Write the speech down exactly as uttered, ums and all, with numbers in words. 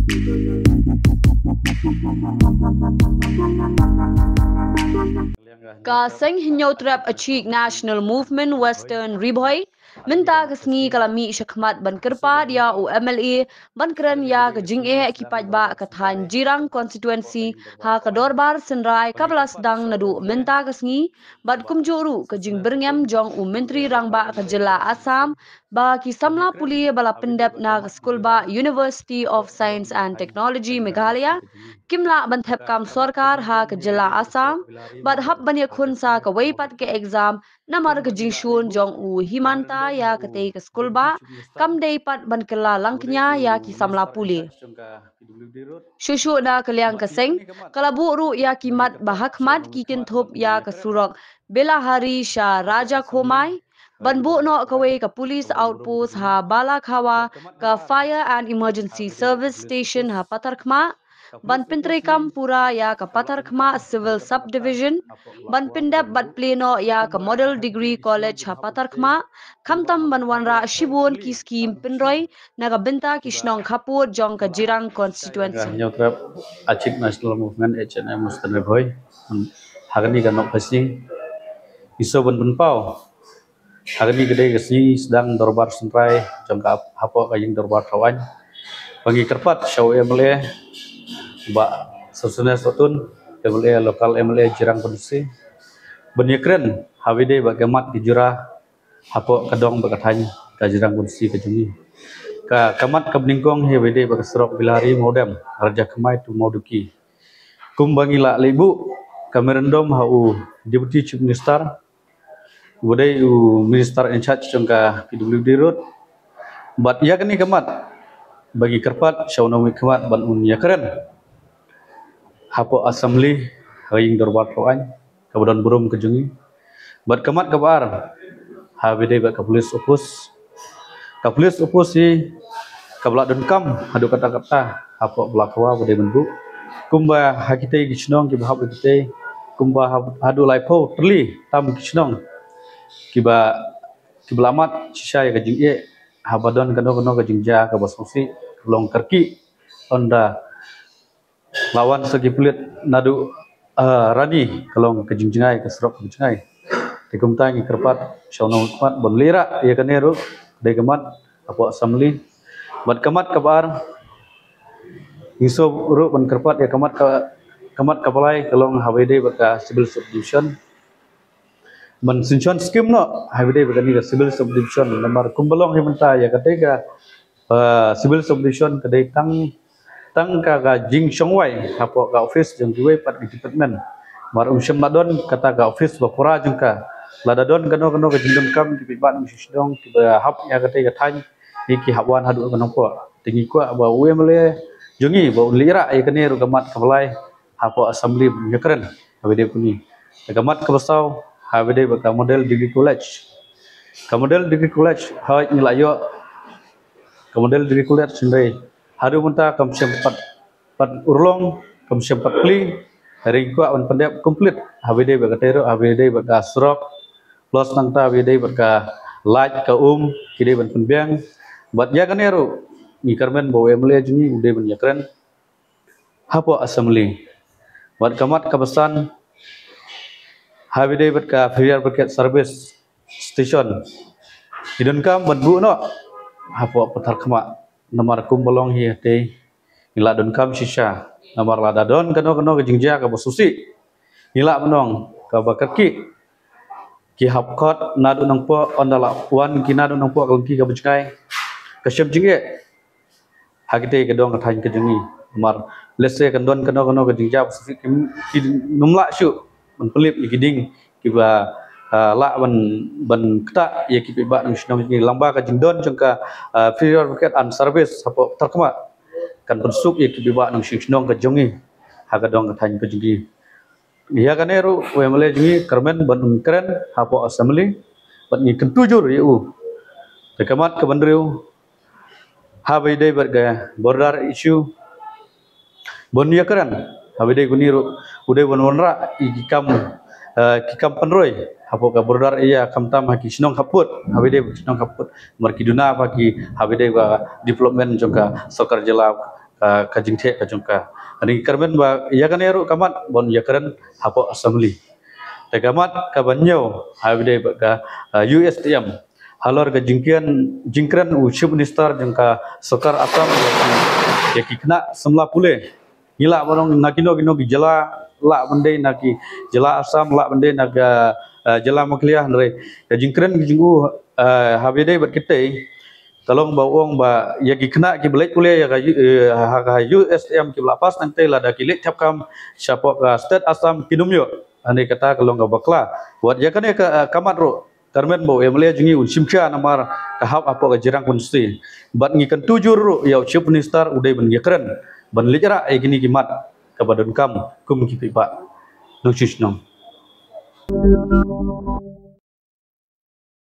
Ka seng Hynñiewtrep Achik National Movement Western Ri Bhoi mynta ka sngi ka la mih shakhmat ban kyrpad ïa u M L A ban kren ïa ka jingeh ki paidbah ka thaiñ Jirang Constituency ha ka dorbar synrai kaba la sdang naduh mynta ka sngi, bad kumjuh ruh ka jingbyrngem jong u Myntri Rangbah ka jylla Assam ba ki samla pule ba la pyndep na ka skulbah University of Science and Technology Meghalaya kim lah ban thep kam sorkar ha ka jylla Assam, bad hap ban ïakhun sa kawei pat ka exam namar ka jingshun jong u Himanta ïa katei ka skulbah kam dei pat ban kylla langkñia ïa ki samla pule. Shuh shuh na ka liang ka seng ka la buh ruh ïa ki mat ba ha khmat ki kynthup ïa ka surok Belahari sha Raja Khomai, ban buh noh kawei ka police outpost ha Balakhawa, ka Fire and Emergency Service Station ha Patharkhmah, ban pyntreikam pura ïa ka Patharkhmah Civil Subdivision, ban pyndep bad plie noh ïa ka Model Degree College ha Patharkhmah, khamtam ban wanrah shibun ki skim pynroi na ka bynta ki shnong khappud jong ka Jirang Constituency. Hynñiewtrep Achik National Movement, H N M, Western Ri Bhoi. Ha kane ka nongpynshong, i sngewbha ban pynpaw ha kane ka dei ka sngi sdang dorbar synrai jong ka hapoh ka ïing dorbar thaw aiñ. Ba ngi kyrpad sha u M L A, Bah Sosthenes Sohtun, M L A, local M L A Jirang Constituency, ban ïakren ha kaba ïadei bad ka mat ka jura hapoh ka dong bad ka thaiñ ka Jirang Constituency ka jong ngi. Ka, ka mat kaba nyngkong hi kaba ïadei bad ka surok Belahari Mawdem, Raja Khomai to Mawduki. Kumba ngi la leit buh ka memorandum ha u Deputy Chief Minister, uba dei u Minister in charge jong ka P W D Road. Bad ïa kane ka mat ba ngi kyrpad sha u nongmihkhmat ban un ïakren hapoh Assembly, ha ïing dorbar thaw aiñ kaba don burom ka jong ngi. Bad ka mat kaba ar ha kaba ïadei bad ka police outpost. Ka police outpost hi kaba la donkam haduh katta katta hapoh Balakhawa ba dei ban buh. Kumba ha kitei ki shnong kiba hap ha kitei, kumba ha-, haduh laiphew tylli tam ki shnong kiba, kiba la mad shisha ïa ka jingeh haba don kano kano ka jingjia kaba sngewsih, ka long ka kyrkieh, ynda la wan sa ki pulit naduh, ah, Rani, ka long ka jingjngai, ka surok ka jingjngai. Te kumta ngi kyrpad sha u nongmihkhmat ban leit rah ïa kane ruh, dei ka mat hapoh Assembly. Bad ka mat kaba ar, ngi sngewbha ruh ban kyrpad ïa ka mat ka, ka mat kaba lai, ka long ha kaba ïadei bad ka Civil Subdivision. Ban synshon skim noh ha kaba ïadei bad kane ka Civil Subdivision, namar kumba long hi mynta ïa katei ka, ah, Civil Subdivision ka dei tang, tang ka, ka jingshongwai hapoh ka office jong kiwei pat ki department. Namar ym shym la don kata ka office ba pura jong ka. Lada don kano kano ka jingdonkam ki paidbah nongshong shnong kiba hap ïa katei ka thaiñ, ki hap wan haduh ka nongpoh. Te ngi kwah ba u M L A jong ngi ba un leit rah ïa kane ruh ka mat kaba lai hapoh Assembly ban ïakren ha kaba ïadei bad kane. Ka mat kaba saw ha kaba ïadei bad ka Model Degree College. Ka Model Degree College, hooid ngi la ïoh ka Model Degree College, hynrei haduh mynta kam shym pat, pat urlong, kam shym pat plie. Hynrei ngi kwah ban pyndep complete ha kaba ïadei bad katei ruh, ha kaba ïadei bad ka surok, plus nangta ha kaba ïadei bad ka light, ka um, ki dei ban pynbiang. Bad ïa kane ruh ngi kyrmen ba u M L A jong ngi u dei ban ïakren hapoh Assembly. Bad ka mat kaba san ha kaba ïadei bad ka Fire Brigade Service Station, ngi donkam ban buh noh hapoh Patharkhmah. Namar kumba long hi hatei, ngi la donkam shisha. Namar lada don kano kano ka jingjia kaba sngewsih, ngi la ban ong kaba kyrkieh, ki hap khot naduh nongpoh, ynda la wan ki naduh nongpoh ka long ki kaba jngai, ka shem jingeh ha katei ka dong ka thaiñ ka jong ngi. Namar lehse kan don kano kano ka jingjia ba sngewsih, kim, kim lah shuh ban pynlip ïa ki dieng kiba, ah, lah ban, ban ktah ïa ki paidbah nongshong shnong jong ngi. Lyngba ka jingdon jong ka, ah, Fire Brigade and Service hapoh Patharkhmah, kan pynsuk ïa ki paidbah nongshong shnong ka jong ngi ha ka dong ka thaiñ ka jong ngi. Ïa kane ruh u M L A jong ngi kyrmen ban un kren hapoh Assembly, bad ngi kyntu jur ïa u. Te ka mat kaba hynriew ha kaba ïadei bad ka border issue, ban ïakren ha kaba ïadei kane ruh, u dei ban wanrah ïa ki kam, eh, ki kam pynroi hapoh ka border area, khamtam ha ki shnong khappud, ha kaba ïadei bad ki shnong khappud. Namar ki duna bha ki ha kaba ïadei bad development jong ka sorkar jylla, ka, ka jingtheh ka jong ka. Ngi kyrmen ba ïa kane ruh ka mat ban ïakren hapoh assembly. Te ka mat kaba hynñiew ha ba dei bad ka, ah, U S T M. Halor ka jingkren, jingkren u Chief Minister jong ka sorkar Assam ïa ki, ïa ki khynnah samla pule. Ngi lah ban ong na kino kino ki jylla lah ban dei na ki jylla Assam, lah ban dei na ka, ah, jylla Meghalaya, hynrei ka jingkren ka jong u, ah, ha ba dei bad kitei ka long ba u ong ba ïa ki khynnah kiba leit pule ïa ka, eh, ha ka U S T M kiba la pass nangtei lada ki leit thep kam shapoh ka state Assam kin ym ïoh. Hynrei kata ka long kaba bakla. Wat ïa kane ka, ah, ka mat ruh kyrmen ba u M L A jong ngi un shim khia namar ka hap hapoh ka jingrang constituency. Bad ngi kyntu jur ruh ïa u Chief Minister u dei ban ïakren ban leit rah ïa kine ki mat kaba donkam kum ki paidbah nongshong shnong.